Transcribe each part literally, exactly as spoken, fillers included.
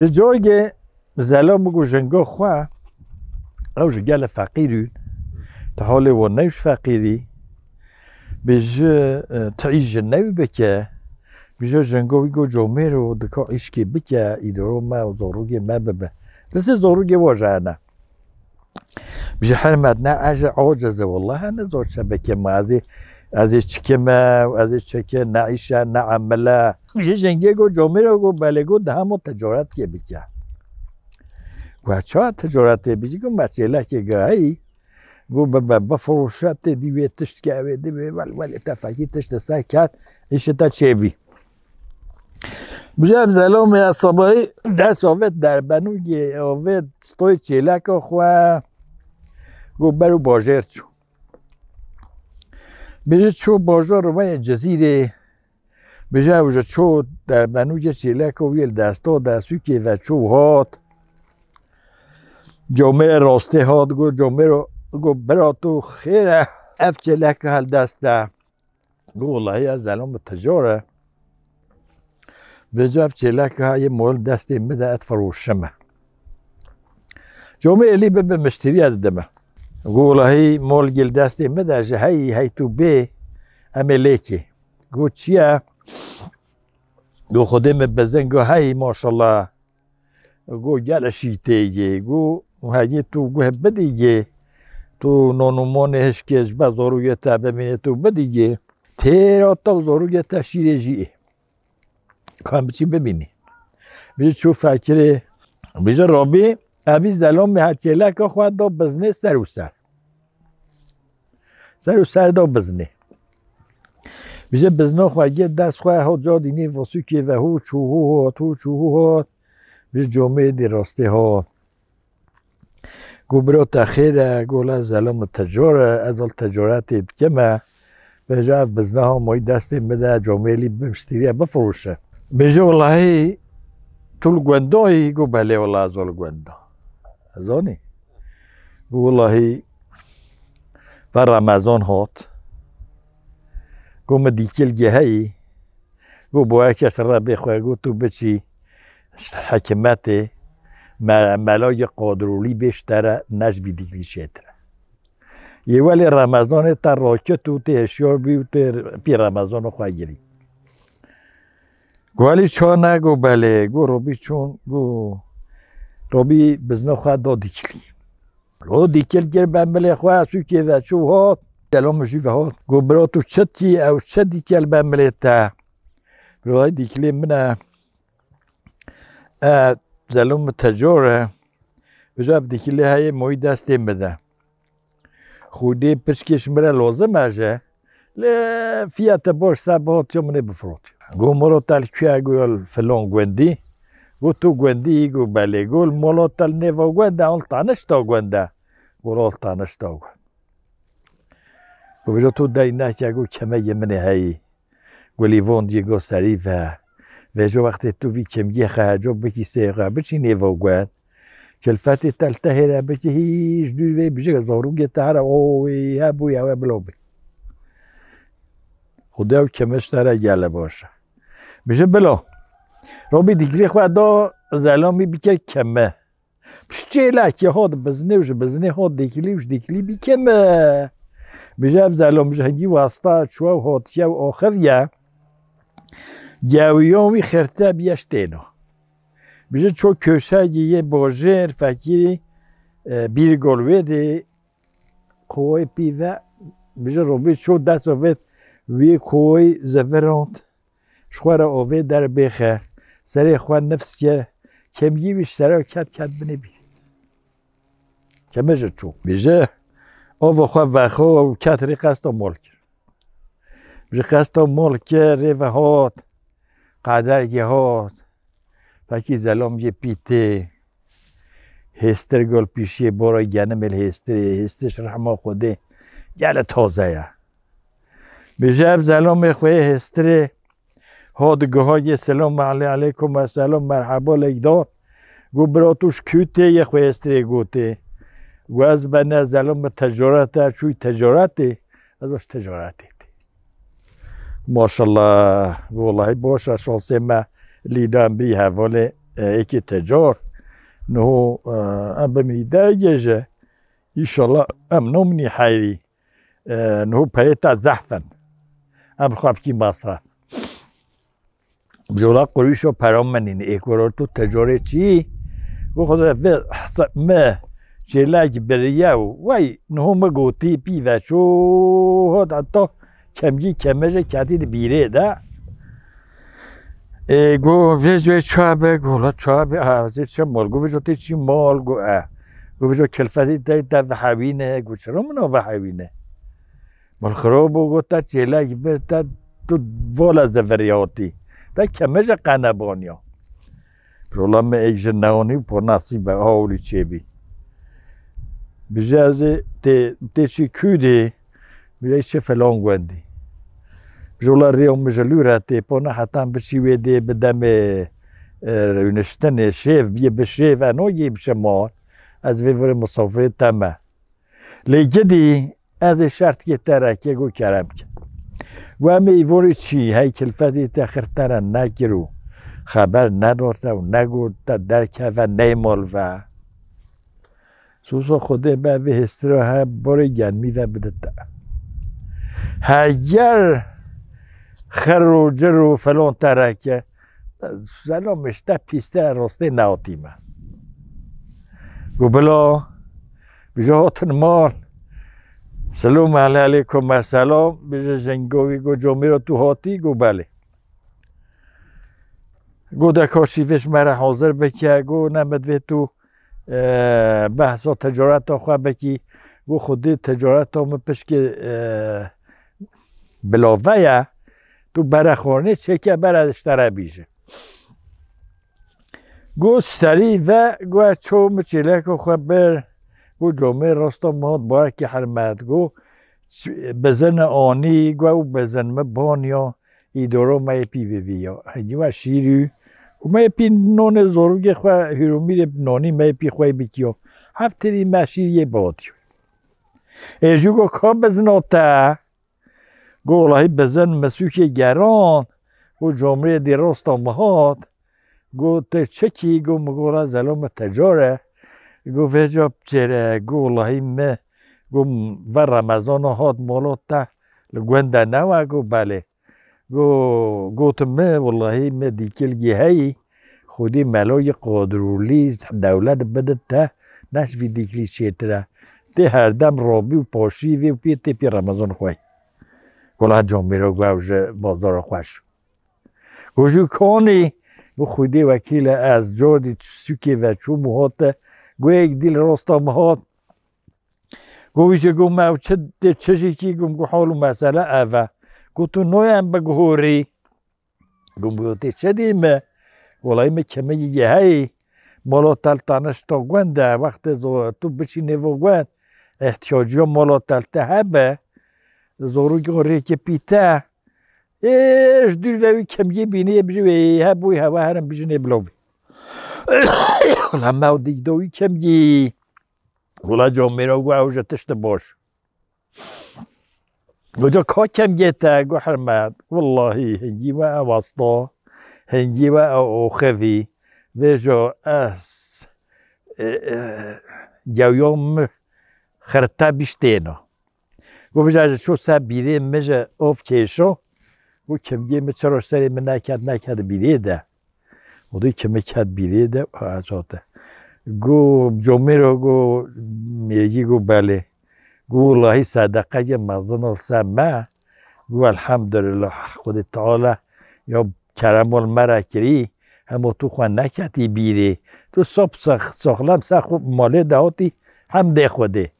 Ji cargê Zelam got jinga xwe, ew ji gelê feqîr in, tu halê wan ne ji feqîrî, bêje, e, tu îş ji newî bike, bêje jinga wî got comêro dika îşkê bike, îdaro me û zarokê me bibe. Destê zarokê wa ji hene. Bêje Hermet ne, ez ê aciz e, wellahî ne zor çi bikim, ez ê, ez ê çikim e, ez ê çike ne îş e, ne emel e. Bêje jengê got comêro got belê, got di hema ticaretkê bike. Got çawa ticaretê bike? Got me çêlekê gehî, got bibe bifiroşe, tê dî wê tişt ke, wê dî wê wel welê te fekî tişt ser ket, îşê te çêbî. Bêje ev Zelamê ya sebahî dest avêt derbenûgê, avêt stoyê çêleka xwe, got ber û bajêr çû. Bêje çû bajar wê Cizîrê, bêje ew ji çû derbenûgê çêleka wî li desta de sûkê ve çû hat. Comêrê rastê hat, got comêro, got bira tu xêr e, ev çêleka hel dest e. Got wellahî ez Zelam bi ticar e. Bêje ev çêleka ha yê mol destê min de, ez firoşime. Comê êlî bibe mişteriya didime. Got wellahî mol gel destê min de, ji hey hey tu bê, em ê lêkê. Got çi ye? Got Xwedê min bizin, got hey maşallah. Got gelek şî tê yê. Got hegê tu guh bidî yê, tu non û monê hişkê ji ber zarokê te bimîne tu bidî yê, têra te û zarokê te şîrê jî ê. Ka em biçî bibînî. Bêje çû fekirê. Bêje Rabî, evî Zelamê ha çêleka xwe da biznê ser û ser. Ser û ser da biznê. Bêje bizna xwe gê dest xwe hat, ca dînê vasûkê ve hû çû hû hat, hû çû hû hat. Bêje comê dî rastê hat. Got bira te xêr e? Got wela Zelam bi ticar e, ez al ticaretê dikim e. Bêje ev bizna ha mayî destê min de, comê êlî bimiştiriye bifiroşe. Bêje wellahî tu li gunda yî? Got belê wela ez li gunda. Ez anî. Got wellahî ve Remezan hat. Got min dîkil geheyî. Got bo her kes Rebê xwe got tu biçî hikûmetê, me-, melayê qadrolî bê ji te re, ne ji bî dîklî çêtir e. Yê welê Remezanê te rakit û tê hişyar bî û tê pî Remezana xwe girî. Got welî çawa ne? Got belê. Got Robî çûn, got Robî bizna xwe da dîklî. Got dîkil kir ber milê xwe, sûkê ve çû hat, Zelam jî ve hat. Got bira tu çi dikî, ew çi dîkil ber milê te? Bira dîklê min e. E, Zelam bi ticar e. Bêje ev dîkilê heye mayî destê min de. Xwedê piçkê ji min re lazim e jî. Lê fiyete baş se bi hatiya min ê bifirot. Got mala te li ku ye? Got ya li filan gundî. Got tu gundî yî? Got belê. Got mala te li nêva gund e, an li tanişta gund e? Got al tanişta gund. Got bêje tu dey neke, got kemegê min ê heyî. Got lîvon diyê got serî ve. Vêca wextê tu vî kemgê xwe heca bikî sê xwe biçî nêva gund. Kilfetê te li te hêre bikî hîç dûr vê bêje zarokê te here o wê hebû ye wê bila bê. Xwedê ew keme ji te re gele baş e. Bêje bila. Robî dîklî xwe da Zelamî bike keme. Pişt çêlekê hat biznê û ji biznê hat dîklî û ji dîklî bî keme. Bêje ev Zelam ji hingî westa çûye û hatiye û axiviye. Gewiya wî xirte bîye ji têna. Bêje çû köşegê yê bajêr fekî, e, bîr gol wê dê qowayê pî ve, bêje Robî çû dest avêt wî qowayî zivirand. Ji xwe re avê derbêxe, serê xwe nifs kir, kemgî wî ji sere ket, ket binê bîr. Keme jî çû. Bêje ava xwe vexwe û ket rê qesta mol kir. Ji qesta mol kir, rê ve hat, qedergê hat. Fekî Zelam yê pîtê. Hêstir gol pîşiyê bora genimê li hêstirê. Hêstir ji rehma Xwedê gele taze ye. Bêje ev Zelamê xwe yê hêstirê hat gihagê selam, ale aleykum ve selam, merheba lêk da. Got bira tu ji ku tê? Yê xwe hêstirê gotê. Got ez bene Zelam bi ticaret e, çûy ticaretê. Ez ji ticaretê tê. Maşallah, wellahî baş e, şansê me lîdan bî hevalê e, êkê tecar. Niho, e, em bimî dergêje. Înşallah em nominî heyrî. E, niho perê te zehf in. Em xwe bikî masraf. Jola qurîşo pera min nîne, ê kuro tu tecarê çi? Gu xwe de vê hesa-, me çêlek biriye û wey niho me gotî pî ve çû hot heta kemgî kemece ketî di bîrê de. Ê, gu vê cû çabe, gu la çabe, ha, zê çi mal, gu vê cû tê çi mal, gu e. Gu vê cû kilfetî te, te vehewîne, gu çira min o vehewîne? Mal xirab bû, got, te çêlek bir, te tu vala zeveriyatî. Te keme ji qenebaniya. Rola me êk ji newanî û por nasîbe, ha olî çêbî. Bije ez ê tê, tê çi kû dê, bije çi filan gundî. Rola rêya min ji lû re tê, pona hetan biçî wê dê bi demê, e, rûniştinê, şêv, biyê bi şêv, eno yê biçe mal. Ez vê virê misafirê te me. Lê gidî ez ê şertikê te re ke got kerem ke. Got em ê îvorî çî, hey kilfetî te xir te re nekir û xeber nedor te û negot te derkeve ney mal ve. Sosa Xwedê be vê hêstira he borê genmî ve bide te. Heger xir û cir û filon te re ke, Zelo mişte pîste rostê neotîme. Gu bilo, bije hotin mal. Selom, aleykum selam. Bije jengovî gu comîro tu hotî, gu belê. Gu de koşî vêş me re hazir bike, gu nemed vê tu, e, behsa ticareta xwe bikî, gu xwedî ticareta min pişkê, e, bilave ye, tu bere xwarinê çêke bere ji te re bîje. Got serî ve, got ço min çêleka xwe bir, got comê rasta min hat barekî hermet, got ç-, bezin anî, got ew bezin min baniya, îdora me yê pî bibî ya. Hingî we şîrî, û me yê pî nonê zorûgê xwe hûrûmîrê nanî me yê pî xwe bikiyo. Heftêdî me şîr yê batiyo. Ê jû got ka bezina te? Got, "Welahî bezin min sûkê geran." Got, "Comrê dê rasta min hat." Got, "Tê çi kî?" Got, "Min got, zelo min tecar e." Got, "Vêca biçêre." Got, "Welahî min," got, "ve Remezana hat mala te li gund de newe?" Got, "Belê." Got, gotim, "Min, welahî min dîkilgî heyî, xwedî meloyê qadrûlî dewlet bidit te, neş vî dîkilî çêtir e. Tê herdem rabî û paşî vê û pê tê pê Remezan xwe." Got, "La comêro got ew ji bazara xweş." Got, "Jû kanî?" Got, "Xwedê wekîl e, ez cardî sûkê ve çûm û hate, got, yek dîl rasta min hat." Got, "Wî jî got, me ew çi, tê çi jî kî?" Got, "Got, hal û mesele ev e." Got, "Tu noyem biguhorî." Got, "Got tê çi dî me?" Welahî me kemeyî yê heyî. Mala te li tanişta gund e. Wextê zo-, tu biçî nêvo gund, ihtiyaciya mala te li te hebe. Zorû got rêkê pî te. Ê, ji dûr ve wî kemgê bînê yê bijî wê hebûyî hewa herin bijînê bilo bî. Wela me ew dîk do wî kemgî. Wela comêro got ew ji tişt baş. Goca ka kemgê te, got hermet, wellahî hingî we ew asta, hingî we ew oxivî, vêca ez, e, e, gewya min xirte bîştêna. Got vêca ji ço ser bîrê min ji of kêşo, got kemgê min çiro serê min neket, neket bîrê de. Û dî kimi ket bîrê de, ha, çate. Gu comêro gu mêrgî gu belê. Gu wellahî sedeqeyê mezin ol se me. Gu elhamdulillah Xwedê Teala ya kerem ol me re kirî. Hemo tu xwe neketî bîrê. Tu sop sax-, saxlem se xwe malê de hatî hemdê Xwedê.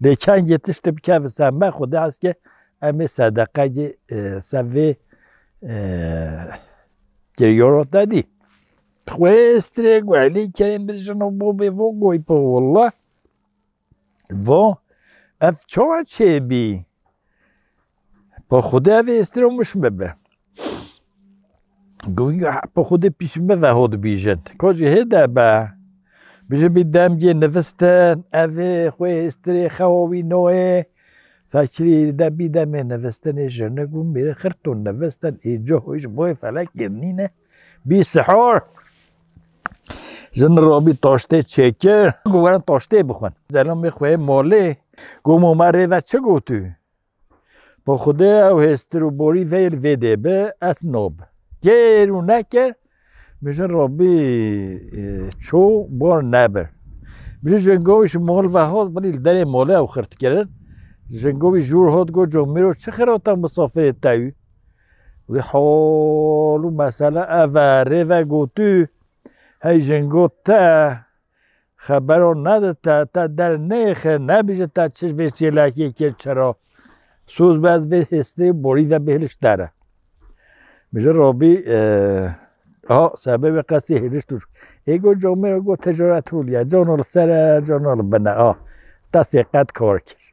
Lê kengê tiştê bikeve ser me, Xwedê ez ke em ê sedeqeyê, e, ser vê, e, kiriyora te dî. Xwê stirê guhelî kerên bi jin û bobê vo goy po walla. Vo, ev çawa çêbî? Po Xwedê ev êstir û miş bibe. Got, "Ya, po Xwedê pîsû me ve ho dibîjin." Ko jî hê de be. Bijin bî demgê nivistin, ev ê xwê êstirê xewa wî noyê. Fekirî de bî demê nivistinê jine got, "Mêrê xirto nivistin, ê coh ji boyê felek girnîne." Bî sihor. Jin rabî taştê çêkir, got werin taştê bixwin. Zelamê xwe yê malê, got mama rê ve çi gotû? Bi Xwedê ew hêstir û borî ve yê li vê dê bi, ez nab. Kir û nekir, mijin rabî, e, ço bor nebir. Mijin jingo wî ji mal ve hat, bilî li derê malê ew xirt kirin. Jingo wî jûr hat, got, "Comêro, çi xirata misafirê te wî?" Wî hal û mesele ev e, rê ve gotû, hey jingo te, xebero nede te, te der nêxe, nebîje te çi vê çêlekê kir çira. Soz be ez vê hêstê borî ve bihiliş dere. Mijin rabî, e, ha, sebebê qesî hêliş tûr. Ê got, "Comêro, got ticaret hûliye, cano li ser e, cano li bin e." A, te sê qet kar kir.